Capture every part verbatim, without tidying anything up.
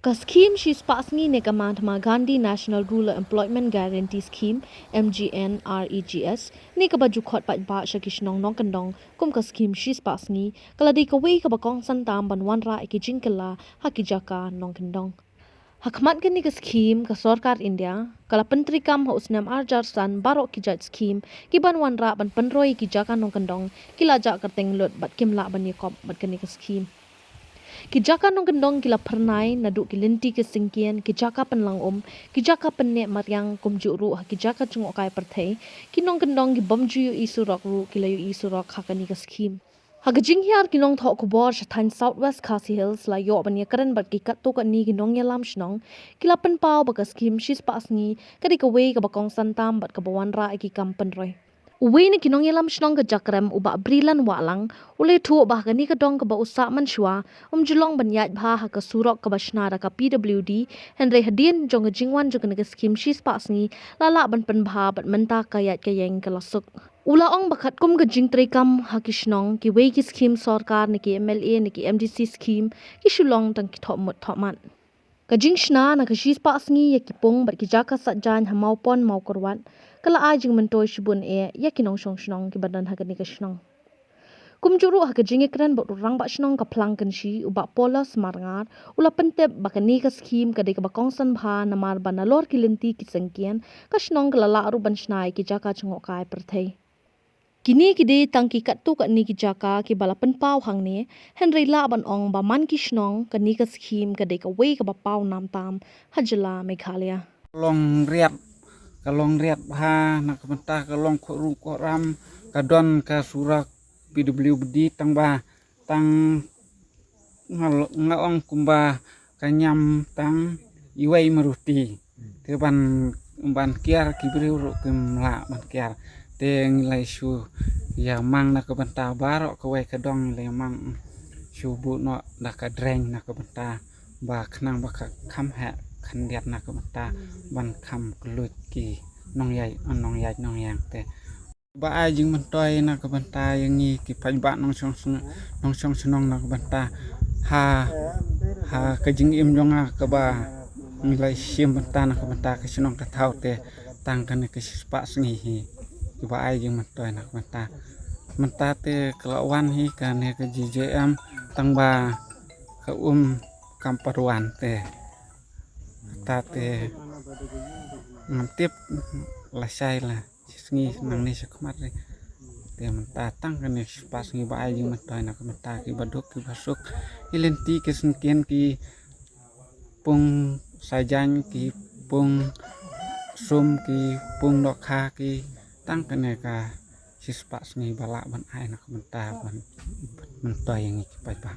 Ka skhim shispah sngi ne ka Mahatma Gandhi National Rural Employment Guarantee Scheme, M G N R E G S, ne kaba ju khot paidbah sha ki shnong nongkyndong kum ka skhim shispah sngi, ka la dei kawei kaba kongsan tam ban wanrah ïa ki jingkylla ha ki jaka nongkyndong. Ha khmat kane ka skhim, ka sorkar India ka la pyntreikam ha u snem arjar san baroh ki jait skhim ki ban wanrah ban pynroi ïa ki jaka nongkyndong ki la jah kyrteng lut bad kim lah ban ïakop bad kane ka skhim. Ki jaka nongkyndong ki la phyrnai naduh ki lynti ki syngkien, ki jaka pynlang um, ki jaka pynneh mariang, kumjuh ruh ha ki jaka jngohkai pyrthei. Ki nongkyndong ki bym ju ïohi surok ruh ki la ïohi surok ha kane ka skhim. Ha ka jinghiar ki nongthoh khubor sha thaiñ South West Khasi Hills la ïoh ban ïakren bad ki katto katne ki nongïalam shnong, ki la pynpaw ba ka skhim shispah sngi ka dei kawei kaba kongsan tam bad kaba wanrah ïa ki kam pynroi. Uwei na ki nongïalam shnong ka Jakrem, u Bah Brilan Wahlang, u la ïathuh ba ha kane ka dong kaba u sah mynshuwa um ju long ban ïaid bha ha ka surok kaba shna da ka P W D, hynrei hadien jong ka jingwan jong kane ka skhim shispah sngi la lah ban pynbha bad mynta ka ïaid ka ïeng ka la suk. U la ong ba katkum ka jingtreikam ha ki shnong, kiwei ki skhim sorkar ne ki M L A ne ki M D C skhim ki shu long tang ki thohmut thohmat. Ka jingshna na ka shispah sngi ïa ki pung bad ki jaka saitjaiñ ha Mawpon Mawkyrwat ka la ai jingmyntoi shibun eh ïa ki nongshong shnong kiba don ha kane ka shnong. Kumjuh ruh ha ka jingïakren bad u rangbah shnong ka Phlangkynshi, u Bah Paulus Marngar, u la pyntip ba kane ka skhim ka dei kaba kongsan bha namar ba nalor ki lynti ki syngkien ka shnong ka la lah ruh ban shna ïa ki jaka jngohkai pyrthei. Kine ki dei tang ki katto katne ki jaka kiba la pynpaw hangne, hynrei lah ban ong ba man ki shnong kane ka skhim ka dei kawei kaba paw nam tam ha jylla Meghalaya. Long riat, ka long riat bha na ka bynta ka long khohruh khohram, ka don ka surok P W D tang ba tang nga, nga ong kumba ka ñiam tang iwei maruti. Te ban, ban kiar ki briew ruh kim lah ban kiar. Te ngi la shu ïa mang na ka bynta baroh kawei ka dong ngi la mang shu buh noh da ka drain na ka bynta ba khnang ba ka kham heh khyndiat na ka bynta ban kham kylluid ki nongïaid, nongïaid nongïeng te. Ba ai jingmyntoi na ka bynta ïa ngi ki paidbah nongshong shnong, nongshong shnong na ka bynta ha, ha ka jingim jong nga kaba ngi la shim bynta na ka bynta ka shnong ka thaw te tang kane ka shispah sngi hi. Kiba ai jingmyntoi na ka bynta. Mynta te ka la wan hi kane ka G J M tang ba ka um kam pat wan te. Mynta te ngam tip lashai la shi sngi nangne sha khmat re. Te mynta tang kane shispah sngi ba ai jingmyntoi na ka bynta kiba duk kiba suk, ki lynti ki syngkien, ki pung saitjaiñ, ki pung sum, ki pung dohkha, ki tang kane ka shispah sngi ba lah ban ai na ka bynta ban myntoi ïa ngi ki paidbah.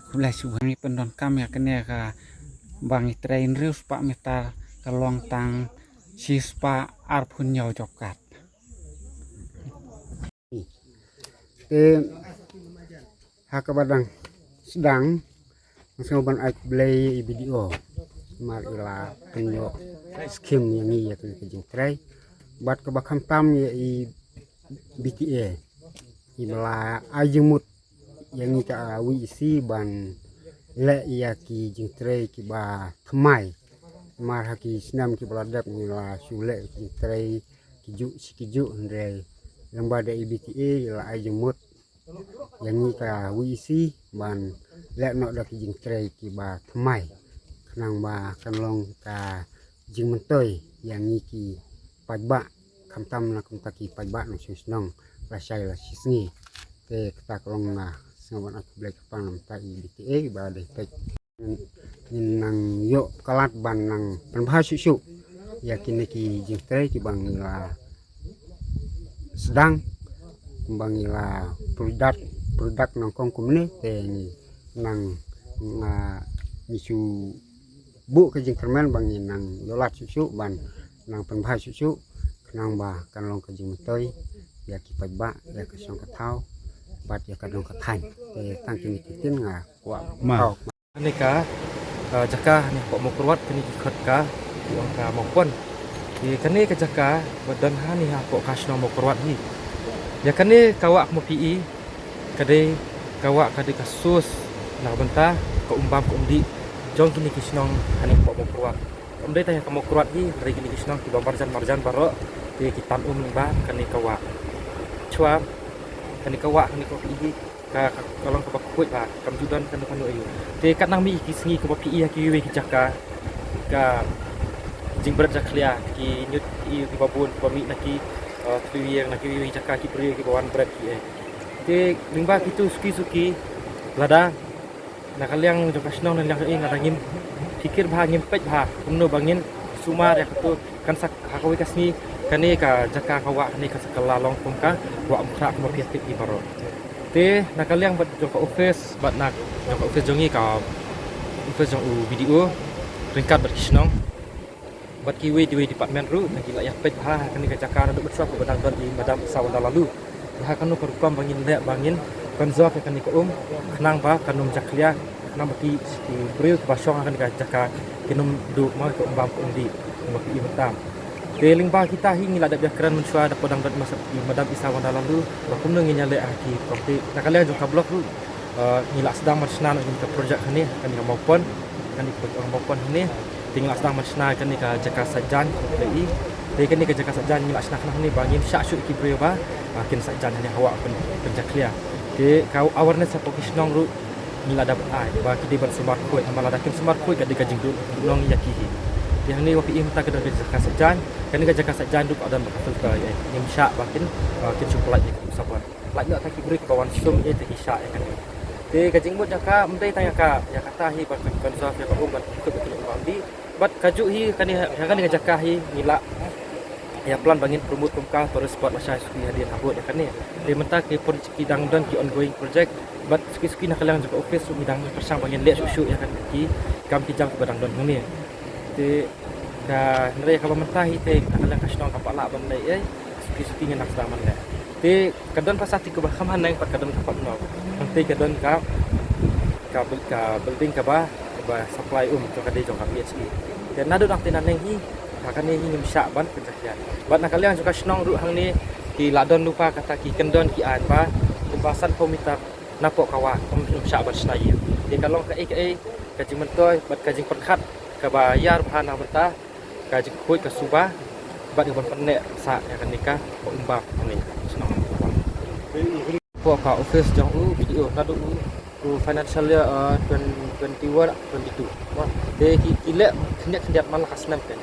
Khublei shibun. Ngi pyndonkam ïa kane kaba ngi trei hynriew spah mitar ka long tang shispah arphew hynñiew job card. Te ha kaba dang sdang nga sngew ban ai khublei ïa i B D O namar i la pynïoh skim ïa ngi ïa kane ka jingtrei. Bad kaba khamtam ïa i B T A iba la ai jingmut ïa ngi ka V E C ban leh ïa ki jingtrei kiba thymmai. Namar ha ki snem kiba la dep ngi la shu leh ki jingtrei kijuh shi kijuh, hynrei lyngba da i B T A i la ai jingmut ïa ngi ka V E C ban leh noh da ki jingtrei kiba thymmai khnang ba kan long ka jingmyntoi ïa ngi ki paidbah, khamtam na ka bynta ki paidbah nongshong shnong lashai la shi sngi. Te kata ka long nga sngew ban ai khublei kyrpang na ka bynta i B T A ba dei peit ngin nang ïoh palat ban nang pynbha shuh shuh ïa kine ki jingtrei kiba ngi la sdang, kiba ngi la product, product nongkong kumne. Te ngi nang, nga, ngi shu buh ka jingkyrmen ba ngi nang ïoh lad shuh shuh ban nang pynbha shuh shuh khnang ba kan long ka jingmyntoi ïa ki paidbah, ïa ka shong ka thaw bad ïa ka dong ka thaiñ. Te tang kine ki ktien nga kwah. Ma. Kane ka, uh, jaka ne hapoh Mawkyrwat, kane ki khot ka, ki ong ka Mawpon. Te kane ka jaka ba don ha ne hapoh ka shnong Mawkyrwat hi. Ïa kane ka wah ka Mawpyi, ka dei ka wah ka dei ka source na ka bynta ka um bam ka um dih. jong kine ki shnong hangne ka Mawkyrwat. Kam dei tang ïa ka Mawkyrwat hi, hynrei kine ki shnong kiba marjan marjan baroh te ki tan um lyngba kane ka wah. Shuwa kane ka wah, kane ka wah hi ka, ka, ka long kaba khuid bha, kam ju don kano kano aïu. Te katba nang mih ki sngi kumba phi ïohi ha kiwei ki jaka, ka jingbret jakhlia, ki ñiut ki, kiba bun kiba mih na ki, eh, thliew ïing, na kiwei ki jaka ki briew kiba wan bret ki, eh. Te lyngba kito suki suki, lada na ka liang jong ka shnong, na liang ïing, lada ngim phikir bha, ngim peit bha kumno ba ngin sumar ïa kato, kan sa, ha kawei ka sngi kane ka jaka ka wah kane kan sa kylla long kum ka wah Umkhrah kumba phi ïa tip hi baroh. Te na ka liang bad jong ka office, bad na jong ka office jong ngi, ka office jong u B D O ryngkat bad ki shnong bad kiwei kiwei department ruh, ngi la ïa peit bha ha kane ka jaka naduh mynshuwa kumba dang don i Madam Isawanda Laloo. Bha kano ka rukom ba ngin leh ba ngin conserve ïa kane ka um, khnang ba kan ym jakhlia, khnang ba ki, ki briew kiba shong ha kane ka jaka kin ym duh ma ka um bam ka um dih kumba ki i mynta. Te lyngba kita hi ngi la dep ïakren mynshuwa da pdeng dot ma i Madam Isawanda Laloo ba kumno ngin ïaleh ha ki, kumta na ka liang jong ka block ruh, eh, ngi la sdang ban shna na kane ka project hangne, kane ka mawpon, kane ka project mawpon hangne. Te ngi la sdang ban shna kane ka jaka sait jaiñ, te i, te kane ka jaka sait jaiñ ngi la shna khnang hangne ba ngin shah shuh ki briew ba, ah, kin sait jaiñ hangne ha wah pyn, pynjakhlia. Te ka awareness hapoh ki shnong ruh ngi la dep ai ba ki dei ban sumar khuid, namar lada kim sumar khuid ka dei ka jingduhnong ïa ki hi. Te hangne ba phi i mynta ka don ka jaka sait jaiñ, kane ka jaka sait jaiñ ruh ka don bad ka filter, eh, ngim shah ba kin, ah, kin shu pynlait ïa ka um sabon. Lait noh tang ki briew kiba wan sum hi te ki shah ïa kane. Te ka jingmut jong ka ym dei tang ïa ka, ïa kata hi ban conserve ïa ka um, ban khuid ïa ka um bam dih. Bad kajuh hi kane, ha kane ka jaka hi ngi la ïa plan ba ngin promote kum ka tourist spot lashai suki hadien habud ïa kane. Te mynta ki project ki dang don ki ongoing project, bad suki suki na ka liang jong ka office ruh ngi dang pyrshang ba ngin leh shuh shuh ïa kane ki kam ki jam kiba dang don hangne. Te ka, hynrei kaba mynta hi te na ka liang ka shnong kam pat lah ban leh ei, suki suki ngin nang sdang ban leh. Te ka don pat sa kti kaba kham haneng bad ka don ka pat noh. Hangtei ka don ka, ka buil-, ka building kaba, kaba supply um jong ka dei jong ka P H E. Te naduh nangtei naneng hi ha kane hi ngim shah ban pynjakhlia. Bad na ka liang jong ka shnong ruh hangne ki la don lypa kata ki kyndon ki aiñ ba kumba sanphew meter napoh ka wah, ym, ym shah ban shna ïing. Te ka long kaei kaei ka jingmyntoi bad ka jingpyrkhat kaba ïar bha na bynta ka jingkhuid ka suba bad ka ban pynneh sah ïa kane ka, ka um bam hangne. Hapoh ka office jong u B D O naduh u, u financial year, uh, twenty twenty-one twenty-two. Te ki, ki leh khyndiat khyndiat man la ka snem te.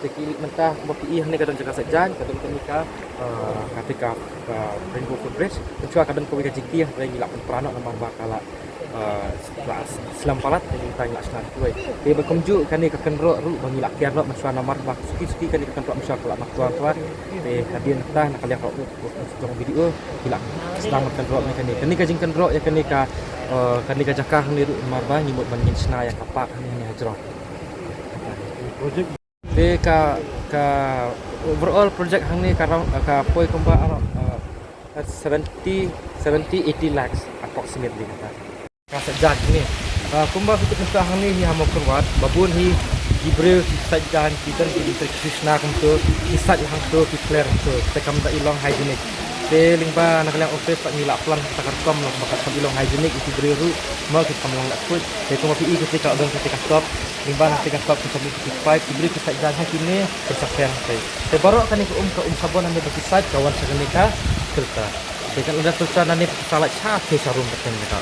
Te ki mynta kumba phi i hangne ka don jaka sait jaiñ, ka don kane ka, uh, kata ka, uh, Rainbow Footbridge. Mynshuwa ka don kawei ka jingkieng, hynrei ngi la pynpra noh namar ba ka la, uh, la slem palat, te mynta ngi la shna kawei. Te ba kumjuh kane ka kynroh ruh ba ngi la kiar noh mynshuwa namar ba suki suki kane ka kynroh mynshuwa ka la nang tuar tuar. Te hadien ta na ka liang ka jong B D O ki la sdang ban kynroh ne kane. Kane ka jingkynroh ïa kane ka, eh, kane ka jaka hangne ruh namar ba ngi mut ban ngin shna ïa ka park hangne hajrong. Te ka, ka overall project hangne ka rong, ka poi kumba, eh, seventy, seventy, eighty lakhs approximately kata. Ka sait jaiñ hangne. Ah, kumba phi tip mynta hangne hi ha Mawkyrwat, ba bun hi ki briew ki sait jaiñ, ki don ki briew ki shna kumto, ki sait hangto, ki kler hangto, te kam da i long hygienic. Te lyngba na ka liang office pat ngi la plan kata ka rukom long ba kat kam i long hygienic ïa ki briew ruh, mo ki kam long la khuid. Te kumba phi i kiti ka don kiti ka top, lyngba na kiti ka top ki sait ki pipe, ki briew ki sait jaiñ ha kine, ki sa kler hangtei. Te baroh kane ka um, ka um sabon hangne ba ki sait ka wan sha kane ka filter. Te kan ynda filter nangne ki sa lait sha, te sa rum ka teng ka ta.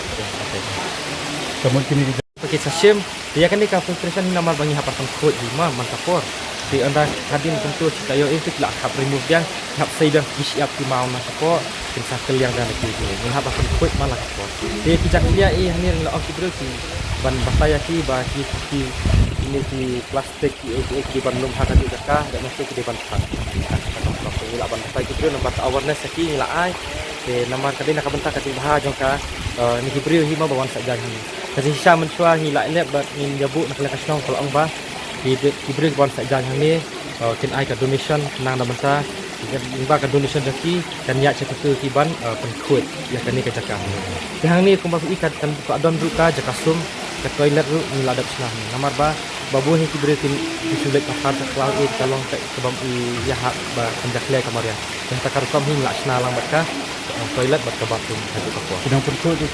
Ka mut kine ki, ki sa shim. Te ïa kane ka filtration namar ba ngi hap ban pynkhuid hi ma man ka por. Te ynda hadien kumto shi taïew ïa ki la hap remove biang, hap sei biang ki shyiap ki maw na ka por. Kin sa kylliang biang da ki, ki. Ngi hap ban pynkhuid man la ka por. Te ki jakhlia i hangne la ong ki briew ki ban batai ïa ki ba ki, ki, kine ki plastik ki, ki, ki ban lum ha ka jaka, da nang ki dei ban phan. Ngi la ban batai ki briew namar ka awareness ïa ki ngi la ai. Te namar ka dei na ka bynta ka jingbha jong ka, eh, ne ki briew hi ma ba wan sait jaiñ hangne. Ka jingshisha mynshuwa ngi la leh bad ngin ïa buh na ka liang ka shnong ka la ong ba ki, ki briew ki wan sait jaiñ hangne, eh, kin ai ka donation nang na bynta, lyngba ka donation jong ki kan ïaid sha kito ki ban, eh, pynkhuid ïa kane ka jaka. Te hangne kumba phi i ka, kan, ka don ruh ka jaka sum, ka toilet ruh ngi la dep shna hangne. Namar ba ba bun hi ki briew kin, ki shu leit pathar sha khlaw, eh, ka long ka, ka bym i ïahap ba pynjakhlia ka mariang. Te hangta ka rukom hi ngi la shna lang bad ka, eh, toilet bad ka bathroom ha ka por. Ki dang pynkhuid ki